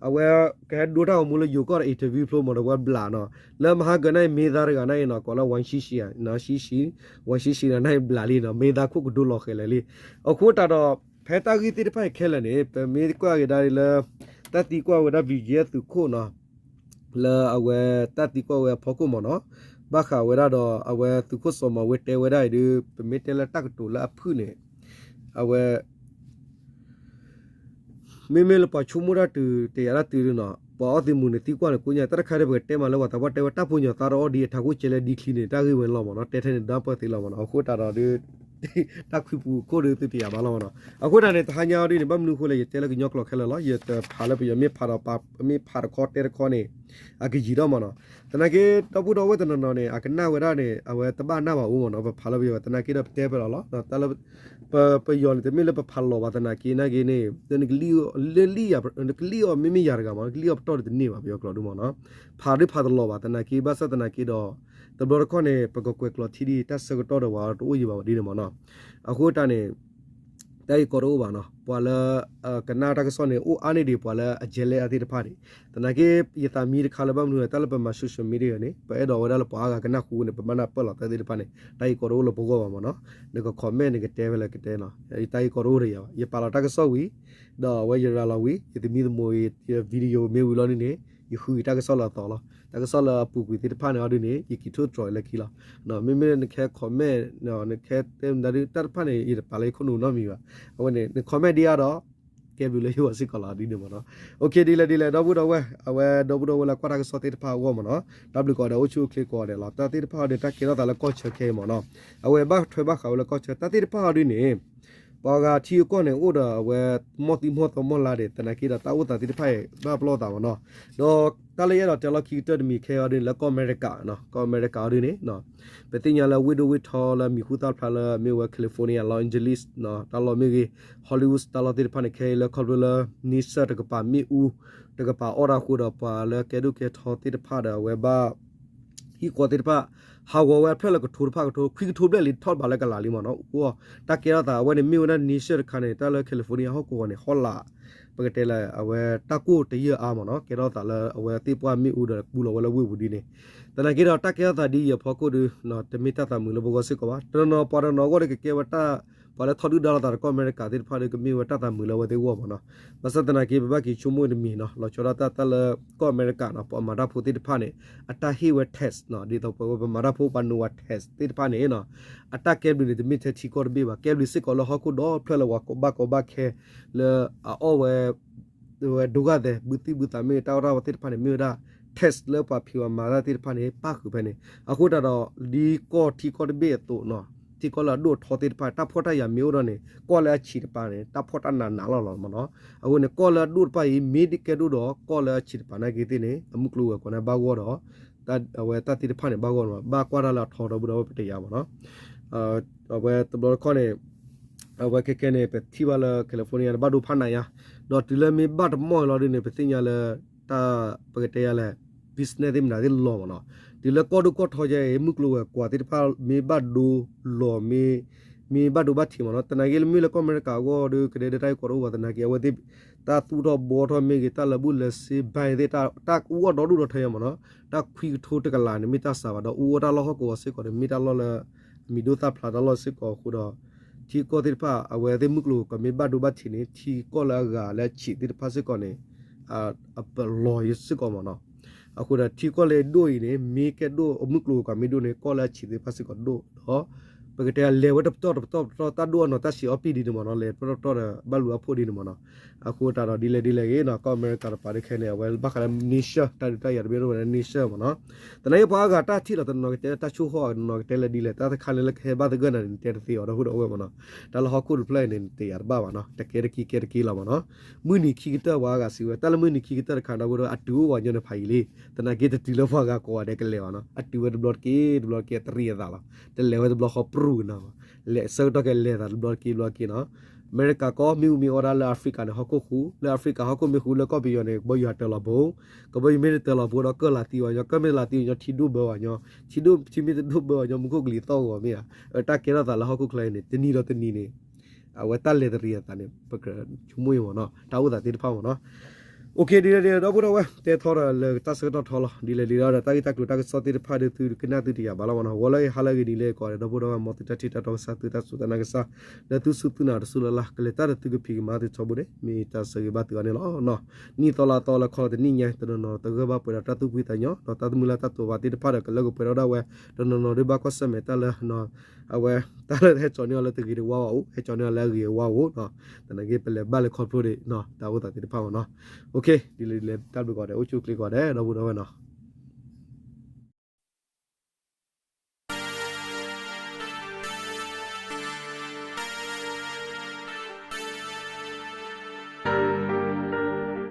အဝဲ ကဟဲဒိတၢ်ဂီၤမူလၢယိၤကီၢ်ဒီး interview ဖျိ model boy ဘျးနီၤ, လၢမဟါကၢန့ၣ် မ့ၢ်သါတဂၤန့ၣ်နီၤ ကိးလၢ ဝၣ်ရှံရှံ နီၤ ရှံရှံ ဝၣ်ရှံရှံန့ၣ် ဘျးလံနီၤ မ့ၢ်သါခိၣ်ကဒိလီၤဃဲၤလၢာ်လံ, အဃိသတးဒီး ဖဲတၢ်ဂ့ၢ်သ့ၣ်တဖၣ်အံၤခဲလၢာ်န့ၣ် ပမ့ၢ်ကွၢ်ကဒါလၢ တၢ်သံကွၢ်ဝဲဒၣ် BGF သုးခိၣ်နီၤ လၢအဝဲတၢ်သံကွၢ်ဝဲအဖီခိၣ်မးနီၤ, ဘၣ်ဃးဝဲဒၣ်ဒီး အဝဲသုးခိၣ်စီၤမီၤဝ့တဲဝဲဒၣ်အံၤဒီး ပမ့ၢ်တဲလၢတၢ်ကတိၤလၢအဖုၣ်န့ၣ် အဝဲ မ့မ့ၢ်လၢပှၤဆိကမိၣ်တၢ်တုၤ တယာ်တၢ်တုၤဒ်နီၤ ပှၤအီၣ်သံးမူးန့ၣ် သံကွၢ်န့ၣ် ကိးညါ တၢ်တခါဒီး ပကတဲမးလၢပှၤသးပှၢ်တဲဝဲ တၢ်ဖိညီၤသးတအီၣ်ဒ်အထးခိၣ်ကဲလၢဒ်ချံန့ၣ် တၢ်ဂ့ၢ်ဝဲန့ၣ်လီၤမးနီၤ တဲထဲန့ၣ်ဒီးပၢၢ်သ့လီၤမးနီၤ အဃိသတးဒီးဒ် တၢ်ခွံပူၤခိၣ်ဒီးသုတယာ်ဘၣ်လီၤမးနီၤ အဃိသတးန့ၣ် တဟါညါအီၤဒ်န့ၣ် ဘၣ်မနုၤအဃိလဲၣ် ယတဲလၢကညီကျိာ်ခဲလၢာ်လီၤ ယတဖးလၢပယီၤ မ့ၢ်ဖးဒီးပ မ့ၢ်ဖးတခီတဲတခီန့ၣ် အကယံာ်ထီၣ်မးနီၤ သနာ်က့ ဒီပုၢ်ဒီဝဲၢ်တနီၤနီၤန့ၣ် အကနၣ်ဝဲဒၣ်န့ၣ် အဝဲတဘၣ်နၢ်ဘၣ်အိၣ်မးနီၤ ပဖးလၢပယီၤ သနာ်က့ဒီးပတဲဖဲလီၤလီၤ တၢ်လၢ ပ ပယီၤန့ၣ် တမ့ၢ်လၢပဖးလီၤဘၣ်သနာ်က့နာ်က့န့ၣ် လၢနကလံၣ်အီၤ လၢလံၣ်အီၤ မ့မ့ၢ်ယၤတဂၤမး နကလံၣ်အီၤပတီၢ်ဒီးတန့ၢ်ဘၣ် ပယီၤကျိာ်ဒ်မးနီၤ ဖးဒ်ဖးတလီၤဘၣ်သနာ်က့ ဘၣ်ဆၣ်သနာ်က့ဒီး တဘျီတခီၣ်န့ၣ် ပကကွဲးကျိာ်ထံဒ် တၢ်ဆၢကတီၢ်ဒီးဝဲတအိၣ်ယံၤဘၣ်ဒ်န့ၣ်မးနီၤ အဃိတၢ်န့ၣ် တၢ်ဂ့ၢ်ကီတအိၣ်ဘၣ်နီၤ ပှၤလၢ ကနၣ်တၢ်ကစီၣ်န့ၣ် အိၣ်အါန့ၢ်ဒံးပှၤလၢအကဲလဲၣ်အသ့ၣ်တဖၣ်န့ၣ် သနာ်က့ ယသးမံတခါလၢဘၣ်မနုၤလဲၣ် တၢ်လၢပမၤ social media န့ၣ် ပအဲၣ်ဒိးဝဲဒၣ်လၢပှၤအါဂၤကနၣ်ဃုာ်န့ၣ် ပမၤနၢ်ပၢၢ်လီၤတၢ်သ့ၣ်တဖၣ်န့ၣ် တၢ်ဂ့ၢ်ကီတအိၣ်လၢပဂီၢ်ဘၣ်မးနီၤ နက comment နကတဲဖဲလဲၣ်ကတဲနီၤ တၢ်ဂ့ၢ်ကီတအိၣ်ဒီးယၤဘၣ် ယပာ်လီၤတၢ်ကစီၣ်ဝံၤ ဒီးအဝဲယရၤလီၤဝံၤ ယသမံသမိး ယ video မ့ၢ်ဝံၤလီၤန့ၣ်န့ၣ် ယဃုက့ၤတၢ်ကစီၣ်လၢအသီလီၤ တၢ်ကစီၣ်လၢအပူၤကွံာ်သ့ၣ်တဖၣ်န့ၣ်အီၤဒ်န့ၣ် ယက့ၤထိၣ်သတြီၤလၢခံလီၤ မ့မ့ၢ်နခဲ comment နခဲတဲမနုၤဒ် တၢ်တဖၣ်န့ၣ် ယတပာ်လၢယခိၣ်နူာ်နီတမံၤဘၣ် အဝဲန့ၣ် န comment ဒ်အါဒီး ကဲဘျုးလၢယဂီၢ်စ့ၢ်ကီးလီၤဒ်န့ၣ်မးနီၤ OK ဒ်လဲၣ်ဒ်လဲၣ် ဒီပုၢ်ဒီဝဲၢ် အဝဲ ဒီပုၢ်ဒီဝဲၢ်လၢကွၢ်တၢ်ကစီၣ်သ့ၣ်တဖၣ်အဂီၢ်မးနီၤ တၢ်ဘျုးကိးဂၤဒဲး အိၣ်ဆူၣ်အိၣ်ချ့ကိးဂၤဒဲးလီၤ တၢ်သ့ၣ်တဖၣ်အီၤဒ်န့ၣ် တၢ်ကဲထီၣ်သးလၢကီၢ်ဆၢခဲအံၤမးနီၤ အဝဲဘၣ်ထွဲဘၣ်ဃးဝဲလၢကီၢ်ဆၢ တၢ်သ့ၣ်တဖၣ်အီၤဒ်န့ၣ် ပှၤဂၤထံအကီၢ်န့ၣ် အိၣ်ဒီးအဝဲ မီၢ်သံမီၢ်သီမီၢ်လါဒံး သနာ်က့ဒီးတၢ်အိၣ်သးသ့ၣ်တဖၣ်အံၤ ဘၣ်ပလီၢ်သးမးနီၤ ဒီးတၢ်လၢယအဲၣ်ဒိးတဲလီၢ်ခံကတၢၢ်တမံၤခဲအံၤအီၤဒ်န့ၣ် လၢကီၢ်အမဲရကၤနီၤ ကီၢ်အမဲရကၤအီၤဒ်န့ၣ် ပသ့ၣ်ညါလၢဝ့ၢ်ဒိၣ်ဝ့ၢ်ထီလၢမံၤဟူသၣ်ဖျါလၢမ့ၢ်ဝဲ California Los Angeles နီၤ တၢ်လီၢ်မ့ၢ်ဂ့ၤ Hollywood တၢ်လီၢ်သ့ၣ်တဖၣ်န့ၣ် ခဲအံၤလၢခီဖျိလၢ နံၣ်ဆၢၣ်တကပၤမ့ၣ်အူ တကပၤအီၣ်တၢ်ဃိဒီးပှၤလၢကဲဒိၣ်ကဲထီသ့ၣ်တဖၣ်ဒီးအဝဲဘၣ် ဟံၣ်ဃီသ့ၣ်တဖၣ် ဟးဂီၤဝဲအဖျၢၣ်လၢကထိတဖၣ်ကထိ ခွံကထိဘျဲၣ်လံထီၣ်ဘးလၢကလးလံမးနီၤ အိၣ်တၢ်ကဲထီၣ်သး အဝဲန့ၣ်မ့ၢ်ဝဲဒၣ်နံၣ်ဆၢၣ်တခါန့ၣ် တၢ်လၢ California ဟီၣ်ကဝီၤန့ၣ် ဟီၣ်လာ် ပကတဲလၢ အဝဲတၢ်ကိၢ်တယၢၢ်အါမးနီၤ ကဲထီၣ်သးလၢအဝဲသ့ၣ်ပှၢ်မ့ၣ်အူဒီးပူလီၤဝဲလၢဝ့ၢ်ပူၤဒ်န့ၣ် သနာ်က့ဒီးတၢ်ကဲထီၣ်သးဒ်အံၤအဖီခိၣ်ဒီး တမ့ၢ်တၢ်သးမုာ်လၢပဂီၢ်စ့ၢ်ကီးဘၣ် တနီၤနီၤပှၤတနီၤအဂီၢ်ဒီးကကဲဝဲတၢ် ပှၤလၢထီဒုၣ်ဒါလိာ်သးဒီးကီၢ်အမဲရကၤသ့ၣ်တဖၣ်ဒီးကမ့ၢ်ဝဲတၢ်သးမုာ်လၢအဝဲသ့ၣ်အဂီၢ်မးနီၤ ဘၣ်ဆၣ်သနာ်က့ ပဘၣ်က့ၤဆိကမိၣ်တမံၤနီၤ လီၤဆီဒၣ်တၢ်တၢ်လၢကီၢ်အမဲရကၤနီၤ ပှၤမၤတၢ်ဖိသ့ၣ်တဖၣ်န့ၣ် အတၢ်ဟ့ၣ်ဝဲ test နီၤ ဒ်သိးပဝဲပမၤတၢ်ဖိပှၤနိးဝဲ test သ့ၣ်တဖၣ်န့ၣ်နီၤ အတၢ်ကဲဘျုးန့ၣ် တမ့ၢ်ထဲထံကီၢ်တဘ့ၣ်ဘၣ် ကဲဘျုးစ့ၢ်ကီးလၢဟီၣ်ခိၣ်ဒီဖျၢၣ်လၢပှၤကိးဘၣ်ကီဘၣ်ခဲ လၢအအီၣ်ဝဲ ဝဲဒိဂၢ်သဲး ဘုသံၣ်ဘုသးမ့ၢ်တၢ်အီၣ်တၢ်အီသ့ၣ်တဖၣ်န့ၣ် မ့ၢ်ဝဲဒၣ် test လၢပှၤဖံးပှၤမၤတၢ်သ့ၣ်တဖၣ်န့ၣ် ပၣ်ဃုာ်ဖဲန့ၣ် အဃိသတးဒီး ဒ်ကီၢ်ထံကီၢ်တဘ့ၣ်အသိးနီၤ ထံကီၢ်လၢအဒိၣ်အထီသ့ၣ်တဖၣ် တၢ်ဖှီၣ်တၢ်ယာ်မ့ၢ်အိၣ်ဒီးန့ၣ် ကီၢ်လၢအဆံးတပၤန့ၣ် တၢ်ဖှီၣ်တၢ်နးနးလီၤလီၤမ့ၢ်နီၤ. အဃိန့ၣ် ကီၢ်လၢအဒိၣ်တဖၣ်အံၤ မ့ၢ်ကဲဒိၣ်ဒီး ကီၢ်လၢအဆံးတပၤနာ်က့သ့ၣ်န့ၣ် အမုၢ်ကျိၤဝဲၤကွာ်န့ၣ်ဘၣ်ဂီၢ်ဒီး အဝဲတၢ်သ့ၣ်တဖၣ်န့ၣ် ဘၣ်ဂီၢ်မ့ၢ်နီၤ, ဘၣ်ကွၢ်တၢ်လၢအထီဒီပုၢ်ဒီဝဲၢ် ပတယာ်မ့ၢ်နီၤ. အဝဲတဘျီတခီၣ်န့ၣ် အဝဲခဲခဲန့ၣ် ပထံၣ်ဘၣ်လၢ California န့ၣ် ဘၣ်ဒိဖးနးယါ, ဒီးတုၤလၢမ့ၢ်ဘၣ်တမီၢ်လီၤဒ်န့ၣ် ပသ့ၣ်ညါလၢ တၢ်ပကတဲယါလဲၣ် business သ့ၣ်မနုၤသ့ၣ်လီၤမ့ၢ်နီၤ. တုၤလၢကီၢ်ဒိၣ်ကီၢ်ထီယါအံၤ မုၢ်ကျိၤဝဲၤကွာ်သ့ၣ်တဖၣ် မ့ၢ်ဘၣ်ဒိလီၤ မ့ၢ်ဘၣ်ဒိဘၣ်ထံးမ့ၢ်နီၤ. သနာ်က့လၢမ့ၢ်လၢကီၢ်အမဲရကၤအဂီၢ်ဒီး ကဒဲဒၣ်တၢ်ဂ့ၢ်ကီတအိၣ်ဘၣ် သနာ်က့ အဝဲသ့ၣ် တၢ်သူၣ်ထီၣ်ဘှီထီၣ်မ့ၢ်ဂ့ၤ တၢ်လၢာ်ဘူၣ်လၢာ်စ့ bank သ့ၣ် တၢ်အူအီၣ်ဒီဒူၣ်ဒီထၢယါမ့ၢ်နီၤ. တၢ်ခွံကထိတကလးန့ၣ် မ့ၢ်တၢ်စှၤဘၣ်ဒီး အူအီၣ်တၢ်လီၢ်ဟီၣ်ကဝီၤစ့ၢ်ကီးန့ၣ် မ့ၢ်တၢ်လီၢ်လၢ အမံၤဒိၣ်သၣ်ဖျါတၢ်လီၢ်စ့ၢ်ကီးအဃိဒီး ထံကီၢ်သ့ၣ်တဖၣ် အဝဲသ့ၣ်မုၢ်ကျိၤဝဲၤကွာ်မ့ၢ်ဘၣ်ဒိဘၣ်ထံးန့ၣ် ထံကီၢ်လၢအဂၤလၢအဆံးသ့ၣ်တဖၣ်စ့ၢ်ကီးန့ၣ် အပလီၤစ့ၢ်ကီးမ့ၢ်နီၤ. အဃိဒီးထံကီၢ်လၢအဒိၣ်အံၤန့ၣ် မ့ၢ်ကဲဒိၣ် အမုၢ်ကျိၤဝဲၤကွာ်မ့ၢ်ဒိၣ်န့ၣ် ကီၢ်လၢအဆံးသ့ၣ်တဖၣ်စ့ၢ်ကီးဒိၣ်ဒီး ပကတဲလဲၤဝဲတပတီၢ်တပတီၢ်တပတီၢ် တၢ်ဒိၣ်အနီၢ်တၢ်ဆံးအီပံၣ်ဒ်န့ၣ်မ့ၢ်နီၤ လဲၤတပတီၢ်တပတီၢ်ဒီး ဘၣ်လူၤအဖှိၣ်ဒ်န့ၣ်မ့ၢ်နီၤ. အဃိသတးဒီးဒ်လဲၣ်ဒ်လဲၣ်ဂ့ၤနီၤ ကီၢ်အမဲရကၤတပၤဒီးခဲန့ၣ် အဝဲဘၣ်ဃးလၢ nature တၢ်ဒုးတၢ်ယၤတဘ့ၣ်ဒိၣ်ဝဲလၢ nature မ့ၢ်နီၤ. သနာ်က့ပှၤအါဂၤတၢ်ထံၣ်လီၤတနီၤကတဲလၢတၢ်ဆိၣ်ဟီၣ်တနီၤကတဲလၢဒ်လဲၣ် တၢ်တခါလၢလၢကဟဲဘၣ်သဂၢၢ်နၤန့ၣ် နတဲတသ့အီၤဒီပုၢ်ဒီဝဲၢ်မ့ၢ်နီၤ. တၢ်လၢဟီၣ်ခိၣ်တဖျၢၣ်အံၤန့ၣ် နတဲယၤတဘၣ်ဘၣ်နီၤ တကဲတက့ၢ်ကဲတက့ၢ်လီၤမ့ၢ်နီၤ. မုၢ်နံၤခံကတၢၢ်ပှၤအါဂၤစံးဝဲ တၢ်လၢမုၢ်နံၤခံကတၢၢ်တခါဒီပုၢ်ဒီဝဲၢ် အတုၤအိၣ်ပှၤညီနုၢ်ဖးယံၤလံ. သနာ်က့တတုၤလၢပှၤဂၤကိးဂၤဒဲးကလဲၤဘၣ်နီၤ အတုၤဝဲတဘျီတက့ၢ် တဘျီတက့ၢ် တရံးအသးလီၤ တလဲၤဝဲတဘျီဃီပြူၢ်ကနီၤ လဲၤဆၢကတီၢ်ကလဲၤသးတဘျီတက့ၢ်တဘျီတက့ၢ်နီၤ. အမဲရကၤကီၢ်မ့ၣ်အူမ့ၢ်အိၣ်ဒၣ်လၢ Africa န့ၣ် ဟီၣ်ခိၣ်ဃူ လၢ Africa ဟီၣ်ခိၣ်မ့ၢ်ဃူလၢကီၢ်ပယီၤန့ၣ် ကဘီယူၤဟးတၢၤလီၤဘိ ကဘီယူၤမ့ၢ်တတၢၤလီၤဘိဒီး ကၢၢ်လၤသံဝဲညီ ကၢၢ်မ့ၢ်လၤသံဝဲညီ ထံဒိၣ်ဘၢဝဲညီ ထံဒိၣ်ထံမ့ၢ်တဒိၣ်ဘၢဝဲညီ မူခိၣ်ကလံၤသီၣ်ဂီၤမ့ၢ်ဧါ. တၢ်ကဲထီၣ်သးလၢဟီၣ်ခိၣ်ချၢအံၤန့ၣ် တနံၤဒီးတနံၤန့ၣ် အဝဲတၢ်လဲၤတရံးအသးန့ၣ် ပကြၢးဆိကမိၣ်အံၤမ့ၢ်နီၤ တၢ်အိၣ်သးသ့ၣ်တဖၣ်မ့ၢ်နီၤ. အိၣ်ခ့ ဒ်လဲၣ်ဒ်လဲၣ် ဒီပုၢ်ဒီဝဲၢ် တဲထီဒီးလၢတၢ်ဆၢကတီၢ်ထီလီၤ ဒ်လဲၣ်ဒ်လဲၣ်ဒီး တၢ်ဂ့ၢ်တၢ်ကျိၤတၢ်ကစီၣ်သ့ၣ်တဖၣ်ဒီး သုကနၣ်သုတယာ်ဘၣ်လီၤမ့ၢ်နီၤ. ဂီၤလၢအဂ့ၤဟါလၢအဂ့ၤဒ်လဲၣ်ကီးဒီး ဒီပုၢ်ဒီဝဲၢ် မ်သုတၢ်ထံၣ်တၢ်တီကစၢ် သုတၢ်စူၢ်တၢ်နာ်ကစၢ် လၢသုစူၢ်သုနာ်တစူၢ်လၢ်လၢ် ကလဲၤတၢ်ဒီးသုကဖံးကမၤသုထီဘိန့ၣ် မ့ၢ်တၢ်ဆၢဂ့ၤဘၣ်သုအါန့ၣ်လီၤ. နံၣ်သီလါသီလၢခီလီၤတနံၣ်ညါ တနီၤနီၤတဂၢၢ်ဘၣ်ပှဲၤဒီး တၢ်သူၣ်ဖှံသးညီ ဒီးတၢ်သမူလၢတၢ်တိာ်ဘၣ်သ့ၣ်တဖၣ်ဒီး ကလၢကပှဲၤဒီးဒၣ်ဝဲ တနီၤနီၤဒုးဘၣ်ကွၢ်ဆၢၣ်မဲာ်တၢ်လၢ အဝဲ တၢ်လၢဟဲကၠီၤန့ၢ်အီၤလၢတဂ့ၤတဝါဘၣ်အိၣ် ဟဲကၠီၤန့ၢ်အီၤလၢအဂ့ၤအဝါအိၣ်နီၤ. သနာ်က့ပလဲၤဘၣ်လၢခီဖျိဒံး တၢ်အိၣ်သးသ့ၣ်တဖၣ်မ့ၢ်နီၤ. အိၣ်ခ့ ဒ်လဲၣ်ဒ်လဲၣ် တၢ်ဘျုးကီးဒဲး အိၣ်ဆူၣ်အိၣ်ချ့ကီးဒဲး ဒီပုၢ်ဒီဝဲၢ်နီၤ.